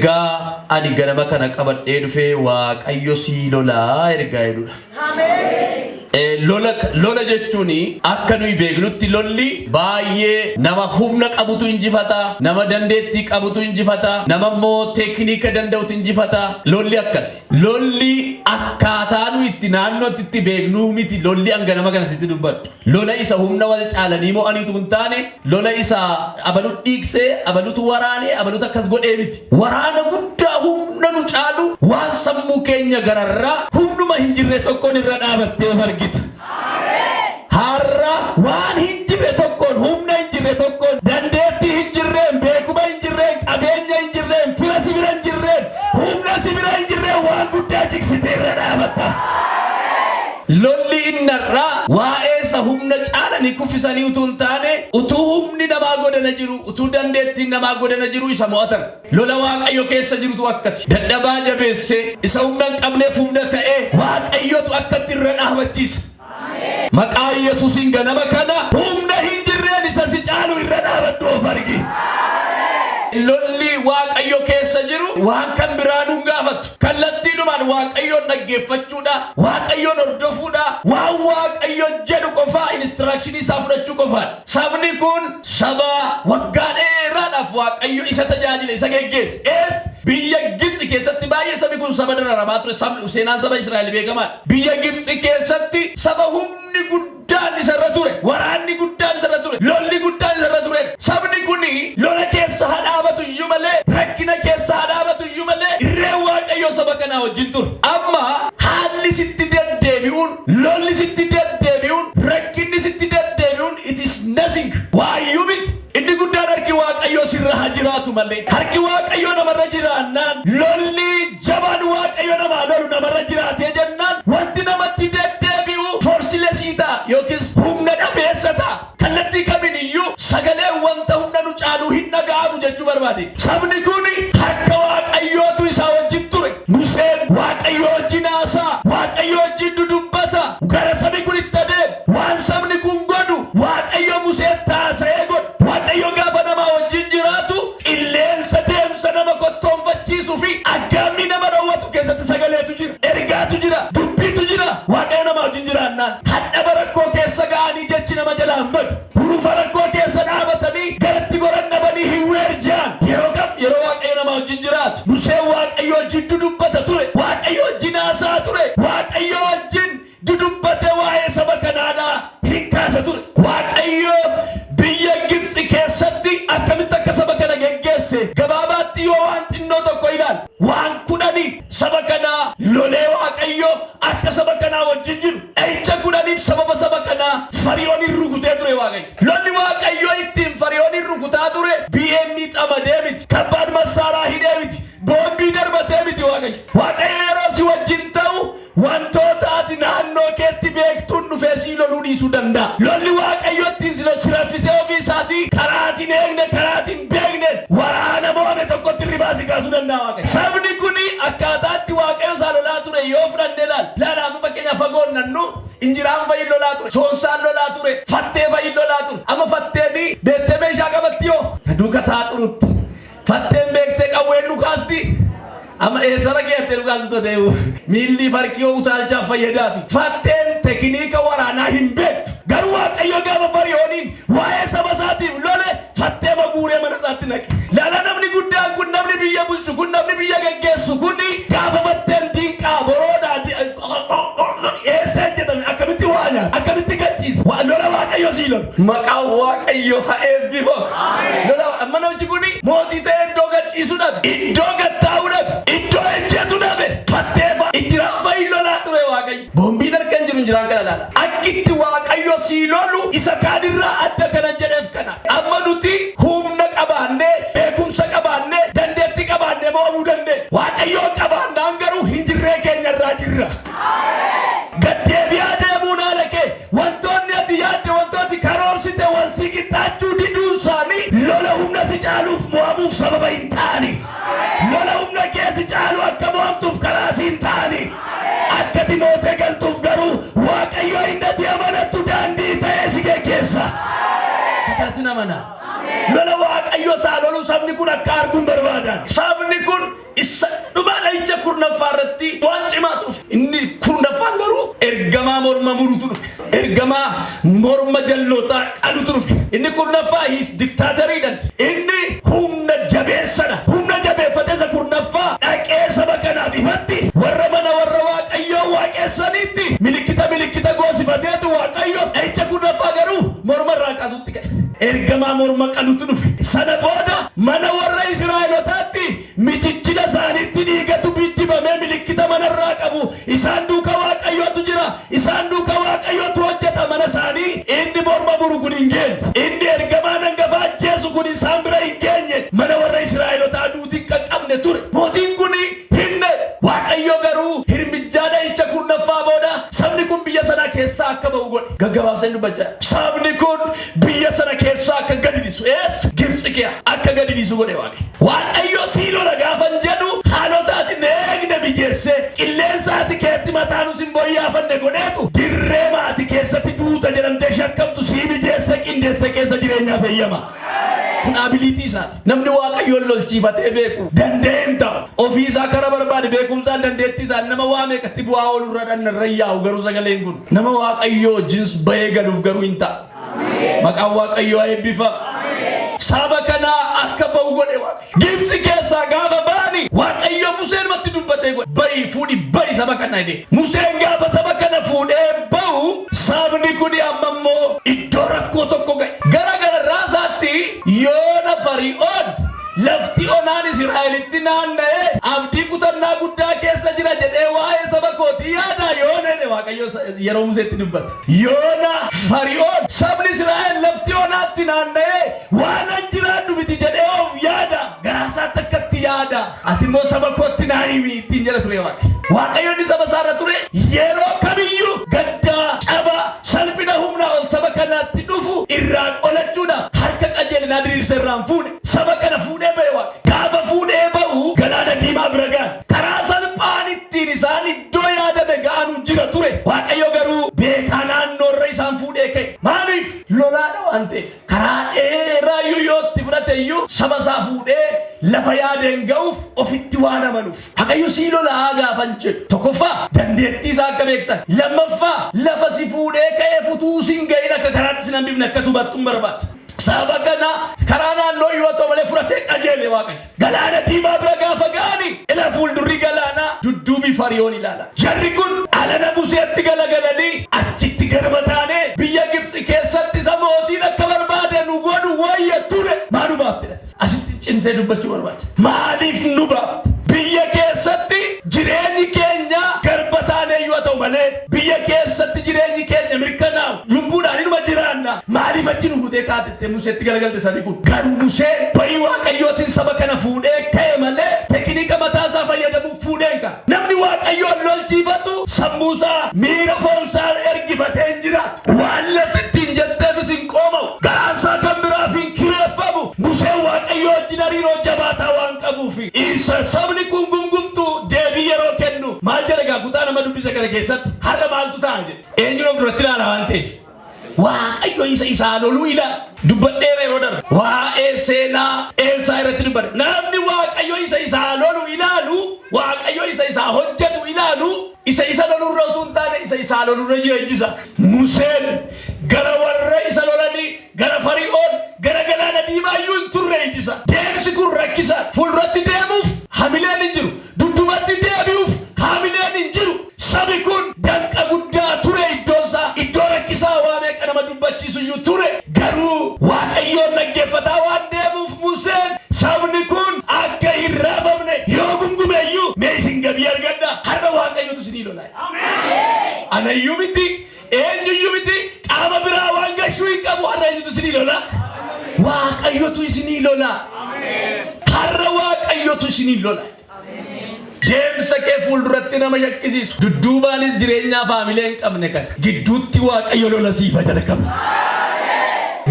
Ergaa ani ganama kana qabadhee dhufee Waaqayyo sii lolaa ergaa jedhudha. Lola jechuun akka nuyi beeknutti lolli baay'ee nama humna qabutu injifata, nama dandeettii qabutu injifata, nama immoo teekniika danda'utu injifata. Lolli akkasi. Lolli akkaataa nuyi itti naannootti itti beeknuu miti lolli an ganama kana sitti dubbadhu. Lola isa humna wal caalanii mo'aniitu hin taane, lola isa abalu dhiigsee, abalutu waraanee, abalutu akkas godhee miti. Waraana guddaa humna nu caalu waan sammuu keenya gararraa humnuma hin jirre tokkoon irra dhaabattee of argita. Har'a waan hin jirre tokkoon, humna hin jirre tokkoon, dandeettii hin jirreen, beekuma hin jirreen, qabeenya hin jirreen, fira si bira hin jirreen, humna si bira hin jirreen waan guddaa jigsitee irra dhaabatta. Lolli inni har'aa waa'ee isa humna caalanii kuffisanii utuu hin taane, utuu humni namaa godana jiru, utuu dandeettiin namaa godana jiru isa mo'atan. Lola Waaqayyo keessa jirutu akkasi. Dadhabaa jabeessee, isa humna hin qabneef humna ta'ee, Waaqayyotu akkatti irra dhaabachiisa. Maqaa Yesuusiin ganama kana humna hin jirreen isa si caalu irra dhaabadhu of argi. Lolli Waaqayyo keessa jiru waan kan biraa nun gaafatu. Kallattiidhumaan Waaqayyoon dhaggeeffachuudha, Waaqayyoon hordofuudha, waan Waaqayyo jedhu qofaa instruction isaa fudhachuu qofaadha. Sabni kun saba waggaa dheeraadhaaf Waaqayyo isa tajaajile, isa geggeesse. Ees biyya Gibxi keessatti baay'ee sabni kun saba dararamaa ture. Sabni seenaan saba Israa'el beekamaadha. Biyya Gibxi keessatti saba humni guddaan isarra ture, waraanni guddaan isarra ture, lolli guddaan isarra ture. Sabni kun lola keessa haa dhaabatu iyyuu malee, rakkina keessa haa dhaabatu iyyuu malee, irreen Waaqayyoo saba kanaa wajjin ture. Amma haalli sitti deddeebi'uun, lolli sitti deddeebi'uun, rakkinni sitti deddeebi'uun, it is nothing. Waayyuu miti. Inni guddaan harki Waaqayyoo sirra haa jiraatu malee. Harki Waaqayyoo namarra jiraannaan, lolli jabaan Waaqayyo namaa lolu namarra jiraatee jennaan, wanti namatti deddeebi'u forceless ta'a yookiis humna dhabeessa ta'a. Kallattii kamiin iyyuu sagaleen wanta humna nu caaluu hin dhaga'amu jechuu barbaade. Sabni kun harka Waaqayyootu isaa wajjin ture. Museen Waaqayyo wajjin haasa'a, Waaqayyo wajjin dudubbata. Gara sabni kun itti adeemu, waan sabni kun godhu Waaqayyo Museen taasa'ee godhu. Waaqayyo gaafa namaa wajjin jiraatu qilleensa deemsa nama kottoonfachiisuu fi aggaammii nama dhowwatu keessatti sagaleetu jira, ergaatu jira, dubbiitu jira. Waaqayyo namaa wajjin jiraannaan hadhaba rakkoo keessa ga'anii jechi nama jalaa hin badu. Hurufa rakkoo keessa dhaabatanii garatti goran dhabanii hin weerjaan. Yeroo kam? Yeroo Waaqayyo namaa wajjin jiraatu. Museen Waaqayyo wajjin dudubbata ture. Waaqayyo wajjin haasa'a ture. Waaqayyo wajjin dudubbate waa'ee saba kanaadhaa hin kaasa ture. Waaqayyo biyya Gibxi keessatti akkamitti akka saba kana geggeesse gabaabaatti yoo waan xinnoo tokko ilaal, waan 10 saba kanaa lolee Waaqayyo akka saba kanaa wajjin jiru, dha'icha 10f sababa saba kanaa Fariyooniin rukutee ture Waaqayyo. Lolli Waaqayyo ittiin Fariyooniin rukutaa ture BM xamadee miti, ከባድ መሳሪያ hidhee miti, boombii darbatee miti Waaqayyo. Waaqayyo yeroo si wajjin ta'u wantoota ati naannoo keetti beektuun dhufee sii loluu dhiisuu danda'a. Lolli Waaqayyo ittiin si raffisee ofii isaatii karaa ati hin eegne, karaa ati hin beekne, waraana mo'ame tokkotti ribaa si kaasuu danda'a Waaqayyo. Sabni kun akkaataa itti Waaqayyo isaa lolaa ture yoo fudhannee ilaal. Ilaala, amma fakkeenyaaf fagoon nannu Injiraan fa'i lolaa ture, Soonsaan lolaa ture, Fattee fa'i lolaa ture. Amma Fatteen beektee meeshaa qabatti yoo na duuka taa turutti. Fatteen beektee qawween nu kaasti. Amma eessarra geettee nu kaastu ta'e miilli farqii yoo utaalchaaf fayyadaafi. Fatteen tekniika waraanaa hin beektu. Garuu Waaqayyo gaafa Fariyooniin waa'ee saba isaatiif lole fattee maguuree mana isaatti naqe. Lala, namni guddaan kun, namni biyya bulchu kun, namni biyya geggeessu kun gaafa fatteen diinqaa boroodhaa eessa jedhame akkamitti waa nyaata, akkamitti galchiisa? Lola Waaqayyo sii lolu. Maqaan Waaqayyo haa eebbifamu. Lola amma namichi kun mootii ta'ee iddoo galchiisu dhabe, iddoo gattaa'u dhabe, iddoo ejjetu dhabe. Fattee fa'a injiraan fa'i lolaa ture Waaqayyo. Boombiin harka hin jiru injiraan kana ilaala. Akkitti Waaqayyo sii lolu isa kaanirraa adda kanan jedheef kana. Amma nuti humna qabaannee, beekumsa qabaannee, dandeettii qabaannee mo'amuu dandeenya. Waaqayyoon qabaannaan garuu hin jirree keenya irraa jirra. Gaddeebi'aa deemuun haala kee, wantoonni ati yaadde, wantooti karoorsite wal sii qixxaachuu diduun isaanii lola humna si caaluuf mo'amuuf sababa hin ta'ani. Lola humna kee si caalu akka mo'amtuuf karaa si hin ta'ani. Akka ati mootee galtuuf garuu Waaqayyo inni ati amanattu daandii ta'ee si geggeessa. Isa kanatti namana. Lola Waaqayyo isaa loluu sabni kun akka arguun barbaadan. Sabni kun kurnaffaa irratti waan cimaatu dhufe. Inni kurnaffaan garuu ergamaa morma murutu dhufe. Ergamaa morma jallootaa qalutu dhufe. Inni kurnaffaa hiis diktaateriidhan. Inni humna jabeessadha. Humna jabeeffatee isa kurnaffaa dhaqee saba kanaaf ifatti warra mana warra Waaqayyoo waaqessaniitti milikkita milikkita goosifateetu Waaqayyo dha'icha kurnaffaa garuu morma irraa kaasutti ka'e. Ergamaa morma qalutu dhufe. Sana booda mana warra Israa'elotaatti michichila isaaniitti dhiigatu dibamee milikkita manarraa qabu. Isaan duuka Waaqayyootu jira. Isaan duuka Waaqayyootu hojjeta mana isaanii. Inni morma muru kun hin geenye. Inni ergamaan hangafa ajjeesu kun isaan bira hin geenye. Mana warra Israa'elotaa duuti hin qaqqabne ture. Mootiin kun hinne. Waaqayyo garuu hirmijjaa dha'icha kurnaffaa booda sabni kun biyya sana keessaa akka ba'u godhe. Gaggabaabsanii dubbachaa. Sabni kun biyya sana keessaa akka gadi dhiisu. Eessa? Gibxi kee akka gadi dhiisu godhe Waaqayyo. Waaqayyo sii lola gaafan jedhu haalota ati hin eegne mijeessee qilleensa ati keetti mataa nus hin boyyaafanne godheetu dirree maatii keessatti duuta jedhamtee shakkamtu sii mijeesse qindeesse keessa jireenyaaf eeyyama. Kun ability isaati. Namni Waaqayyoon lolchiifatee beeku danda'ee hin ta'u. Ofii isaa kara barbaade beekumsaan dandeettii isaan nama waa meeqatti bu'aa oolu irra dhanna irra yaa'u garuu sagaleen kun nama Waaqayyoo wajjin bahee galuuf garuu hin ta'a. Maqaan Waaqayyoo haa eebbifamu. Saba kanaa akka ba'u godhe Waaqayyo. Gibxi keessaa gaafa ba'ani Waaqayyo Museenumatti dubbatee godhe. Ba'i fuudhi ba'i saba kana jedhe. Museen gaafa saba kana fuudhee ba'u sabni kun amma immoo iddoo rakkoo tokko ga'e. Gara gararraa isaatti yoona Fari'oon lafti onaan Israa'elitti naanna'ee abdii kutannaa guddaa keessa jira jedhee waa'ee saba kootii yaada yoona jedhe Waaqayyo yeroo Museetti dubbate. Yoona Fari'oon sabni Israa'el lafti onaatti naanna'ee waan an jiraadhu miti jedhee of yaada garaasaatti akkatti yaada ati immoo saba kootti naa himi ittiin jedha ture Waaqayyo. Waaqayyo inni saba isaarra ture yeroo kamiyyuu gaddaa caba salphina humnaa ol saba kanaatti dhufu irraa qolachuudhaaf harka qajeelinaa diriirsa irraan fuudhe saba kana fuudhee ba'e Waaqayyo. Gaafa fuudhee ba'u galaana diimaa bira ga'an. Karaa salphaan ittiin isaan iddoo yaadame ga'anu jira ture. Waaqayyo garuu beekaa naannoorra isaan fuudhee ka'e. Maaliif? Lolaadha waan ta'eef. Karaa dheeraa iyyuu yoo itti fudhate iyyuu saba isaa fuudhee lafa yaadeen ga'uuf ofitti waan amanuuf. Waaqayyo sii lolaa gaafan jedhu. Tokkoffaa dandeettii isaa akka beektan. Lammaffaa lafa si fuudhee ka'ee futuu sin ga'in akka karaatti sin hambifne akka tubattuun barbaada. Saba kana karaa naannoo yoo ta'u malee fudhatee qajeele Waaqayyo. Galaana diimaa bira gaafa ga'ani ila fuuldurri galaanaa dudduubi Fariyoon ilaala. Jarri kun alana Museetti galagalanii achitti garba taanee biyya Gibxi keessatti isa mootiin akka barbaade nu godhu wayya ture. Maa nu baafte? Asitti cimsee dubbachuu barbaada. Maaliif nu baafte? Biyya keessatti jireenyi keenya garba taanee yoo ta'u malee biyya keessatti jireenyi keenya mirkanaa'u lubbuudhaan inuma jiraanna. Maaliif achi nu fuutee kaatettee Museetti garagalte sabi kun? Garuu Museen bayii Waaqayyootiin saba kana fuudhee ka'e malee tekniika mataa isaa fayyadamuuf fuudhee hin ka'a. Namni Waaqayyoon lolchiifatu sammuusaa miira foonsaa ergifatee hin jiraatu. Waan lafti ittiin jetteefis hin qooma'u. Garaansaa kan biraaf hin kireeffamu. Museen Waaqayyoo wajjin hariiroo jabaataa waan qabuuf isa sabni kun gungumtu deebii yeroo kennu maal jedha egaa kutaa nama dubbisa kana keessatti har'a maaltu ta'a jedhe. Eenyuun of duratti ilaala waan ta'eef. Waaqayyo isa isaa loluu ilaala. Dubbadheera yeroo darbe. Waa'ee seenaa Eelsaa irratti dubbadhe. Namni Waaqayyo isa isaa lolu ilaalu, Waaqayyo isa isaa hojjetu ilaalu, isa isa lolurra utuu hin taane isa isaa lolurra jira ijjisa. Museen gara warra isa lolanii, gara Fari'oon, gara galaana diimaa iyyuu hin turre ijjisa. Deemsi kun rakkisa. Fuulduratti deemuuf hamileen hin jiru. Dudduubatti deebi'uuf hamileen hin jiru. Sabi kun danqa guddaa ture iddoonsaa. Iddoo rakkisaa waa meeqa nama dubbachiisu iyyuu ture. Garuu Waaqayyoon dhaggeeffataa waan deemuuf Museen sabni kun akka hin raafamne yoo gungume iyyuu mee isin gabii argadha. Har'a Waaqayyotu isinii lola. Anayyuu miti, eenyuyyuu miti, qaama biraa waan gashuu hin qabu har'a eenyutu isinii lola? Waaqayyotu isinii lola. Har'a Waaqayyotu isinii lola. Deemsa kee fuulduratti nama shakkisiisu. Dudduubaanis jireenyaaf haamilee hin qabne kana. Gidduutti Waaqayyo lola siif haa jalqabu.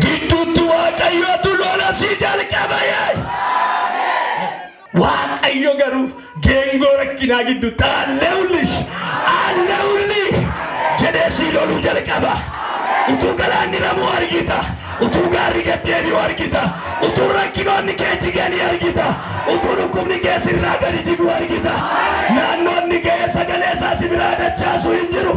Gidduutti Waaqayyotu lola sii jalqaba yee. Waaqayyo garuu geengoo rakkinaa gidduutti alleewlish alleewli jedhee sii loluu jalqaba. Utuu galaanni ramuu argita. Utuu gaarri gad deebi'u argita. Utuu rakkinoonni kee jiganii argita. Utuu dhukkubni kee sirraa gadi jigu argita. Naannoonni ga'ee sagalee isaa si biraa dachaasu hin jiru.